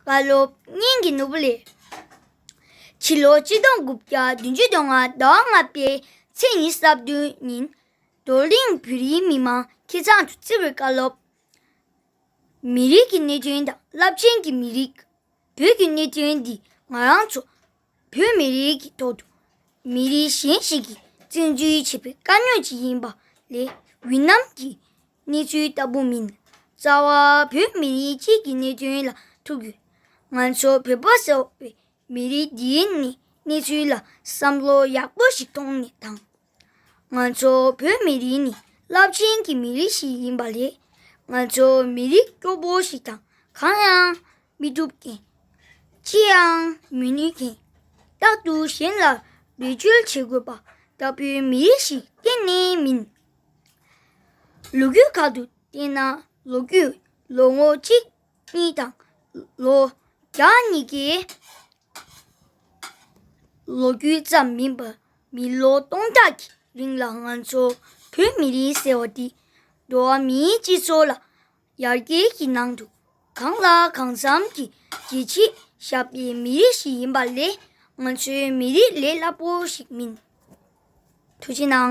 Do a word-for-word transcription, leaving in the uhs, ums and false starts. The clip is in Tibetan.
བཀའ་སློབ་སྙན་གྱི་ནོར་བུ་ལས། ཕྱི་ལོ་ཆིག་སྟོང་དགུ་བརྒྱ་བདུན་ཅུ་དོན་ལྔ་ཟླ་བ་ལྔ་པའི་ཚེས་ཉི་ཤུ་རྩ་བདུན་ཉིན། རྡོར་གླིང་བོད་རིགས་མི་མང་ཁྱིམ་ཚང་དུ་བརྩི་བའི་བཀའ་སློབ། མི་རིགས་ཀྱི་གནད་དོན་དང་རླབས་ཆེན་གྱི་མི་རིགས་བོད་ཀྱི་གནད་དོན་འདི་ང་རང་ཚོ་བོད་མི་རིགས་ཀྱི་ཐོག་ཏུ་མི་རིགས་གཞན་ཞིག་གིས་བཙན་འཛུལ་བྱས་པའི་དཀའ་རྙོག་ཅིག་ཡིན་པ་ལས་འོད་ནམ་གྱི་གནས་ཚུལ་ལྟ་བུ་མིན། རྩ་བ་བོད་མི་རིགས་གཅིག་གི་གནད་དོན་ལ་ཐུག་ཡོད། ང་ཚོ་བོད་པ་ཟེར་བའི་མི་རིགས་འདིའི་ནི་གནས་ཚུལ་ལ་བསམ་བློ་ཡག་པོ་ཞིག་གཏོང་ནས་དང་། ང་ཚོ་བོད་མི་རིགས་ནི་རླབས་ཆེན་གྱི་མི་རིགས་ཤིག་ཡིན་པ་ལས། ང་ཚོ་མི་རིགས་སྐྱོ་པོ་ཞིག་དང་གང་ཡང་མི་ཐུབ་མཁན། ཅི་ཡང་མི་ནུས་མཁན། རྟག་ཏུ་གཞན་ལ་འབུལ་སྤྱོད་བྱེད་དགོས་པ་ལྟ་བུའི་མི་རིགས་ཤིག་གཏན་ནས་མིན། ལོ་རྒྱུས་ཁག་ཏུ་བལྟས་ན་ལོ་རྒྱུས་ལོ་ངོ་གཅིག་གཉིས་དང་ལོ་བརྒྱ་གཉིས་ཀའི་ལོ་རྒྱུས་ཙམ་མིན་པར་མི་ལོ་སྟོང་ཕྲག་གི་རིང་ལ་ང་ཚོ་བོད་མི་རིགས་ཟེར་བ་འདི་འགྲོ་བ་མིའི་སྤྱི་ཚོགས་ལ་ཡར་རྒྱས་ཀྱི་ནང་དུ་གང་ལ་གང་འཚམ་གྱི་རྒྱལ་གཅེས་བཞག་པའི་མི་རིགས་ཤིག་ཡིན་པ་ལས་ང་ཚོའི་མི་རིགས་ལས་སླ་པོ་ཞིག་མིན། ཐུགས་རྗེ་གནང་།